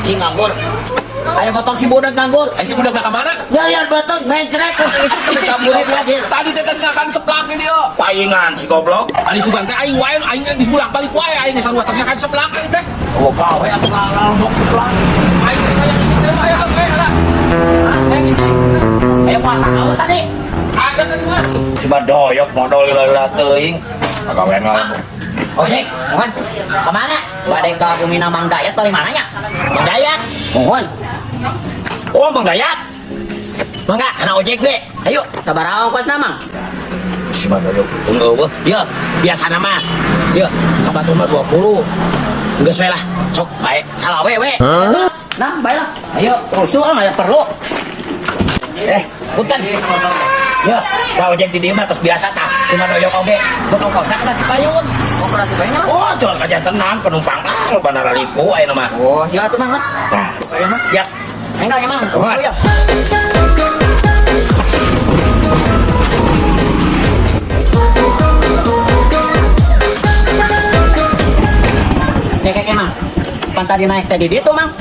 Anjing nganggur. Ayo motor si budak nganggur. Ayo si budak ka mana? Ya ya betul mencret isuk sampai kaburit lagi. Tadi teh tes ngakan seplak ini dia. Paingan si goblok. Ari sugan teh aing wae aing geus bolak-balik wae aing sarua tes ngakan seplak tadi teh. Oh gawe atuh ngalalok seplak. Aing teh hayang ini teh hayang we lah. Hayang ini. Ayo patah tahu tadi. Ada tadi mah. Si badoyok modal lila teuing. Pagawean ngalembok. Ojek, mohon. Kemana? Badai ke Bumi Mang Dayat paling mananya? Mang Dayat. Mohon. Oh, Mang Dayat. Mangga, kana ojek we. Ayo, sabaraha ongkosna, Mang? Si badoyok Tunggu, ya, biasa nama. Ya, ka batur mah 20. Geus we lah. Sok bae. Salah we we. Nah, bae lah. Ayo, rusuh ah aya perlu. Punten. Ya, da ojek di dieu mah tos biasa tah. Si badoyok oge. Bukan ongkosna kana ti payun. Oh, berarti banyak. Oh, jual kajian tenang penumpang lah lo bandara lipu ayeuna mah. Oh, ya tuh Mang lah. Nah, siap. Enggak ya Mang. Mohon. Oh, ya. Kayak Mang. Pan tadi naik tadi ditu, Mang.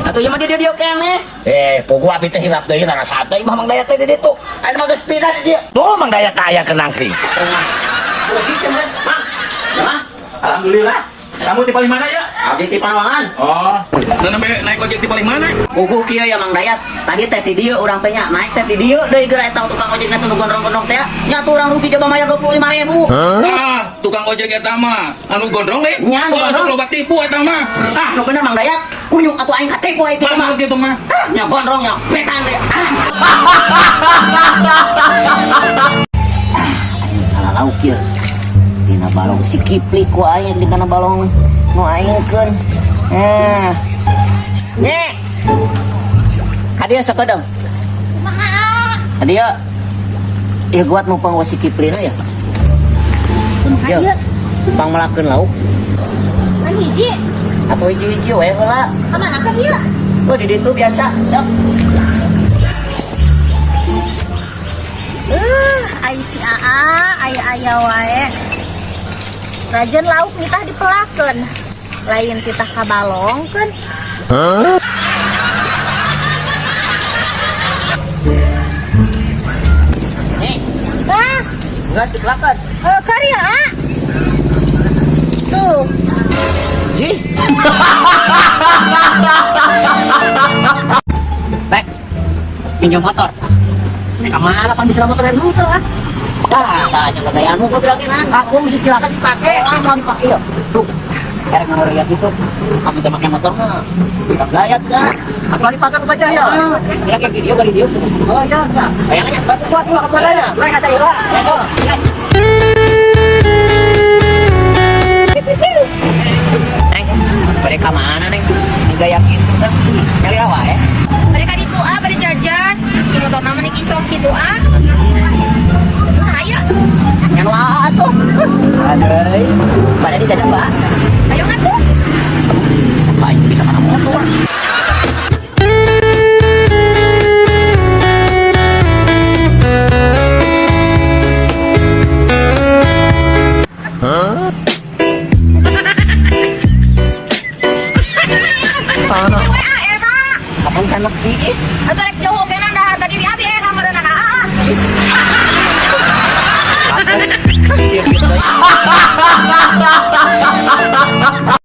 Atuh ieu mah di dieu dieu keneh. Pugu abi teh hilap deui rasa teh imah Mang Dayat teh di ditu. Aya mah geus pindah di dieu. Tuh Mang Dayat aya ke nangkring. Mang. Ya, Mang. Alhamdulillah. Kamu di paling mana ya? Abdi ti Panawangan. Oh, dan sampai naik ojek di paling mana? Puguh kieu ya Mang Dayat. Tadi teh ti dieu urang teh nya naik teh ti dieu deui geura eta tukang ojekna nu gondrong-gondrong teh. Nya tuh urang rugi coba mayar 25.000. Ah, tukang ojek eta mah anu gondrong deh. Nya, anu Oh, gondrong. sok loba tipu eta mah. Ah, nu bener Mang Dayat. Kunyuk atuh aing katipu itu mah. Mah gitu mah. Ah, nya gondrong nya betan deh. Ah. Aing kalah lauk ieu. Tina balong si Kipli ku aing di kana balong nu aingkeun. Eh. Nye. Ka dieu sakedeung. Kumaha? Ka dieu. Ieu guat numpang wa si Kipli na ya. Kumaha Ieu. ieu? Pang melakeun lauk Kan hiji. atau hiji-hiji we heula. Ka mana keur ieu? Oh di ditu biasa. Sok. Ai si Aa, ai aya wae. Rajan lauk nitah dipelakeun. Lain titah kabalongkeun. Nih, Ah, geus dipelakeun. karya A. Tuh, Ji. Bek. Pinjam motor. Nek mana pan bisa motor yang ah. Dah, tah jangan gayaanmu gua bilangin ah. Aku mesti celaka sih pakai, ah mau dipakai ya. Tuh. Erek ngeriak gitu. Kamu teh make motor mah. Tidak gaya dah. Apa dipakai apa aja ya? Ya kayak video kali dia. Oh, ya, siap. Kayaknya Kuat kuat kepadanya. Naik aja ya. Neng, mereka mana neng? Ini gaya gitu kan? Nyari rawa ya? mereka ditu ah pada jajan. Di motor nama nih kinclong gitu ah. Terus ayo, Yang aa tuh. Aduh, pada di jajan pak. ayo ngatuh. Pak itu bisa kana motor. Wa enak. Kapan can nepi? Atau rek jauh oge nang dahar tadi di abi enak meureunana ah. Hahaha.